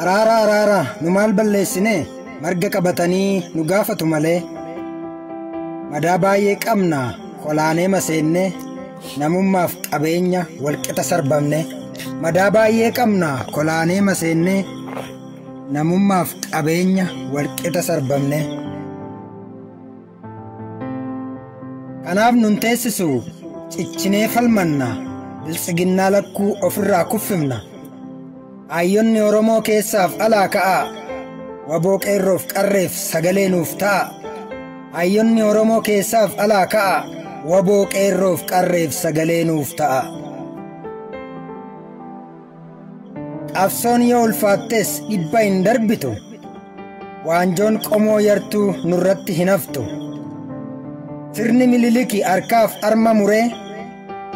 Araara araara nu maal balleessine marga qabatanii nu gaafatu malee. Madaa baay'ee qabna kolaanee maseenne namummaaf qabeenya walqixa sarbamne. Madaa baay'ee qabna kolaanee maseenne namummaaf qabeenya walqixa sarbamne. Kanaaf nun teessisu ciccinee falmanna biltsiginnaa lakkuu ofirraa kuffifna. Hayyoonni Oromoo keessaaf alaa ka'aa waboo qeerroof qarreef sagalee nuuf ta'a. Hayyoonni Oromoo keessaaf alaa ka'aa waboo qeerroof qarreef sagalee nuuf ta'a. Qabsoon yoo ulfaattes dhibba hin darbitu, waanjoon qomoo yartuu nurratti hin haftu. Sirni Miniliki harkaaf arma muree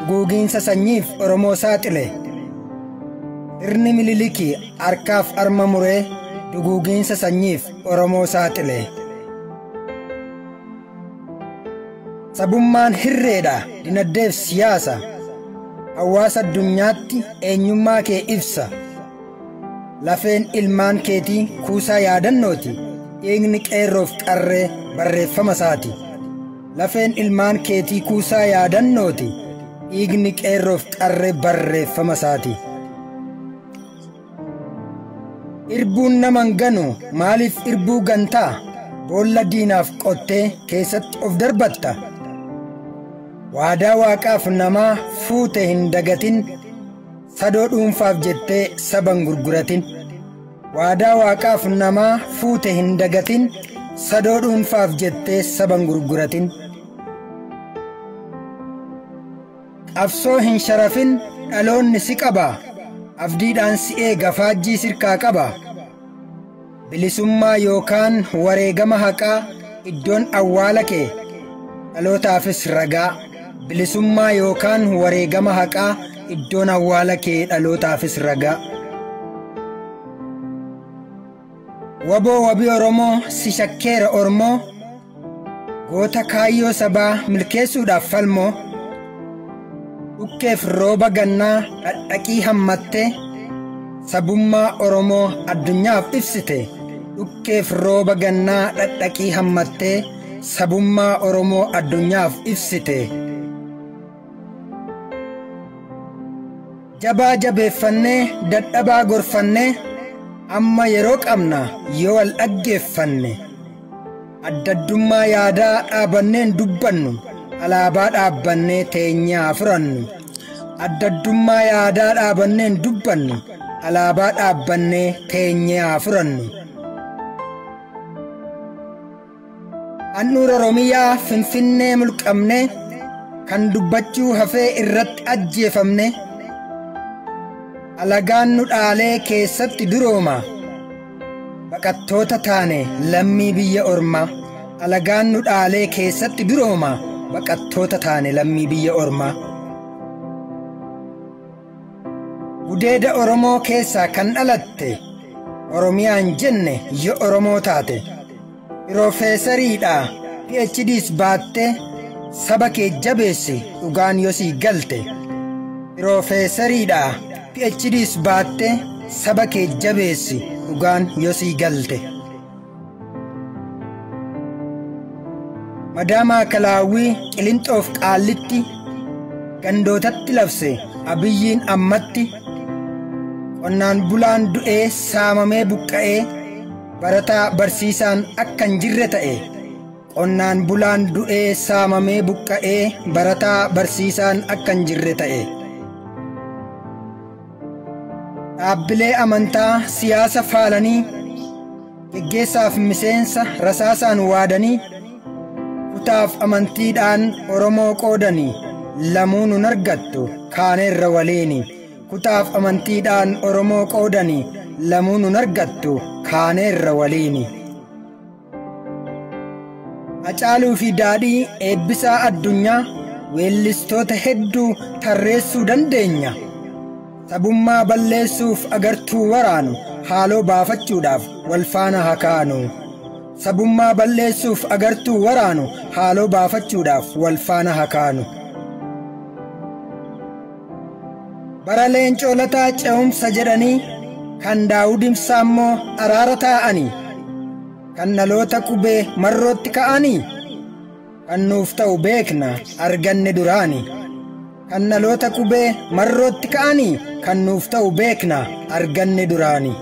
guugiinsa sanyiif Oromoo saaxile. Sirni Miniliki harkaaf arma muree duguugiinsa sanyiif Oromoo saaxile. Sabummaan hirreedha dinagdeef siyaasa. Hawaasa addunyaatti eenyummaa kee ibsa. Lafeen ilmaan keetii kuusaa yaadannooti. Dhiigni qeerroof qarree barreeffama isaati. Lafeen ilmaan keetii kuusaa yaadannooti. Dhiigni qeerroof qarree barreeffama isaati. Irbuun nama hin ganu maaliif irbuu gantaa? Boolla diinaaf qottee keessatti of darbatta. Waadaa waaqaaf namaa fuute hin dagatin, sadoo dhuunfaaf jettee saba hin gurguratin. Waadaa waaqaaf namaa fuute hin dagatin, sadoo dhuunfaaf jettee saba hin gurguratin. Qabsoo hin sharafin dhaloonni si qaba, abdiidhaan si eega faajjii sirkaa qaba. Bilisummaa yookaan wareegama haqaa iddoon awwaala kee dhalootaafis ragaa. Bilisummaa yookaan wareegama haqaa iddoon awwaala kee dhalootaafis ragaa. Waboo wabii Oromoo si shakkeera Oromoo, goota kaayyoo sabaa milkeessuudhaaf falmoo, dhukkeef rooba gannaa dhadhaqii hammattee sabummaa Oromoo addunyaaf ibsite. Dhukkeef rooba gannaa dhadhaqii hammattee sabummaa Oromoo addunyaaf ibsite. Jabaa jabeeffannee dadhabaa gorfannee amma yeroo qabna yoo wal dhaggeeffanne. Addaddummaa yaadaa dhaabanneen dubbannu, alaabaa dhaabbannee teenyaa furannu. Addaddummaa yaadaa dhaabanneen dubbannu, alaabaa dhaabbannee teenyaa furannu. Handhuura Oromiyaa Finfinnee mulqamne, kan dubbachuu hafee irratti ajjeefamne. Alagaan nu dhaalee keessatti durooma, baqattoota taane lammii biyya ormaa. Alagaan nu dhaalee keessatti durooma, baqattoota taane lammii biyya ormaa. Gudeeda Oromoo keessaa kan dhalatte, Oromiyaan jenne yoo Oromoo taate. Piroofeesariidha PhDs baattee saba kee jabeessi dhugaan yoo sii galte. Piroofeesariidha PhDs baattee saba kee jabeessi dhugaan yoo sii galte. Madaamaa Kalaawwii Qilinxoof Qaallitti gandootatti labse Abiyyiin ammatti. Qonnaan bulaan du'ee saamamee buqqa'ee barataa barsiisaan akka hin jirre ta'e. Qonnaan bulaan du'ee saamamee buqqa'ee barataa barsiisaan akka hin jirre ta'e. Dhaabbilee amantaa siyaasa faalanii geggeessaaf miseensa rasaasaan waadanii kutaaf amantiidhaan Oromoo qoodanii lamuu nun argattu kaaneerra waliini. Kutaaf amantiidhaan Oromoo qoodanii lamuu nun argattu kaaneerra waliini. Hacaaluu fi Daadhii eebbisaa addunyaa weellistoota hedduu tarreessuu dandeenya. Sabummaa balleessuuf agartuu waraanu haaloo baafachuudhaaf wal faana haa kaanu. Sabummaa balleessuuf agartuu waraanu haaloo baafachuudhaaf wal faana haa kaanu. Bara leencoo lataa ce'umsa jedhanii Kan Daawud Ibsaa immoo araara taa'anii. Kan dhaloota qubee marrootti ka'anii. Kan nuuf ta'u beekna arganne duraani. Kan dhaloota qubee marrootti ka'anii. Kan nuuf ta'u beekna arganne duraani.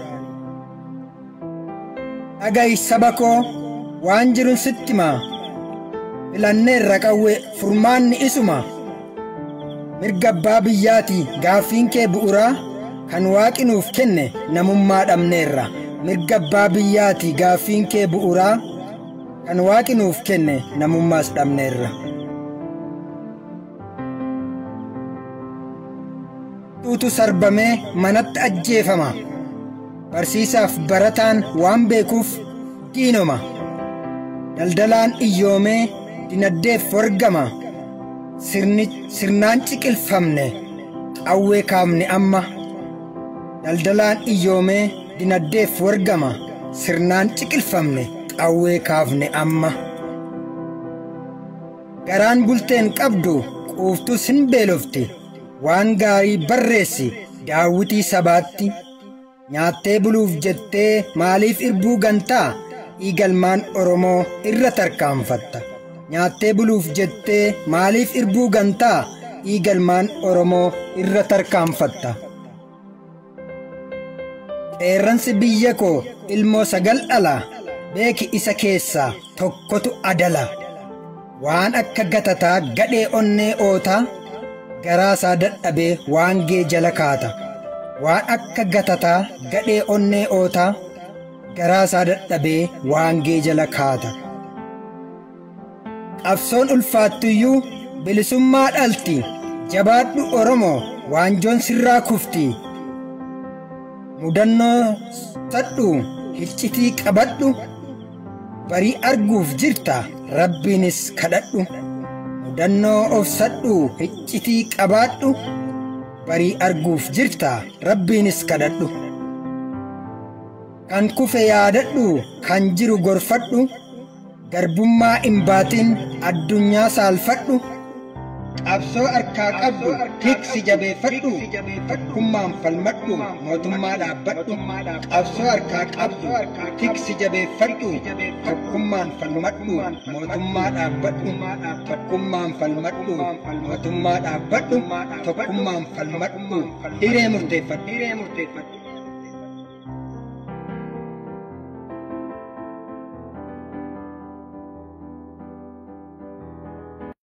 Dhaga'i saba koo waan jirun sitti himaa. Filanneerra qawwee furmaanni isuma. Mirga abbaa biyyaati gaaffiin kee bu'uuraa kan waaqi nuuf kenne namummaa dhabneerra. Mirga abbaa biyyaati gaaffiin kee bu'uuraa kan waaqi nuuf kenne namummaas dhabneerra. Tuutu sarbamee manatti ajjeefama. Barsiisaaf barataan waan beekuuf diinoma. Daldalaan iyyoomee dinagdeef wargama. Sirnaan ciqilfamne qawwee kaafne amma. Daldalaan iyyoomee dinagdeef wargama. Sirnaan ciqilfamne qawwee kaafne amma. Garaan bulteen qabdu quuftus hin beelofti. Waan gaarii barreessi daawwitii sabaatti. Nyaattee buluuf jettee maaliif irbuu gantaa? Dhiigalmaan Oromoo irra tarkaanfatta. Nyaattee buluuf jettee maaliif irbuu gantaa? Dhiigalmaan Oromoo irra tarkaanfatta. Qeerransi biyya koo ilmoo 9 dhala. Beeki isa keessaa tokkotu adala. Waan akka gatataa gadhee onnee ootaa. Garaasaa dadhabee waangee jala kaata. Waan akka gatataa gadhee onnee ootaa. Garaasaa dadhabee waangee jala kaata. Qabsoon ulfaattuyyuu bilisummaa dhalti. Jabaadhu Oromoo waanjoon sirraa kufti. Mudannoo sadhu hiccitii qabadhu. Barii arguuf jirta rabbiinis kadhadhu. Mudannoo of sadhu hiccitii qabaadhu. Barii arguuf jirta rabbiinis kadhadhu. Kan kufe yaadadhu kan jiru gorfadhu. Garbummaa hin baatin addunyaa saalfadhu. Qabsoo harkaa qabdu tiksi jabeeffadhu. Tokkummaan falmadhu mootummaa dhaabbadhu. Qabsoo harkaa qabdu tiksi jabeeffadhu. Tokkummaan falmadhu mootummaa dhaabbadhu. Tokkummaan falmadhu mootummaa dhaabbadhu. Tokkummaan falmadhu hiree murteeffadhu.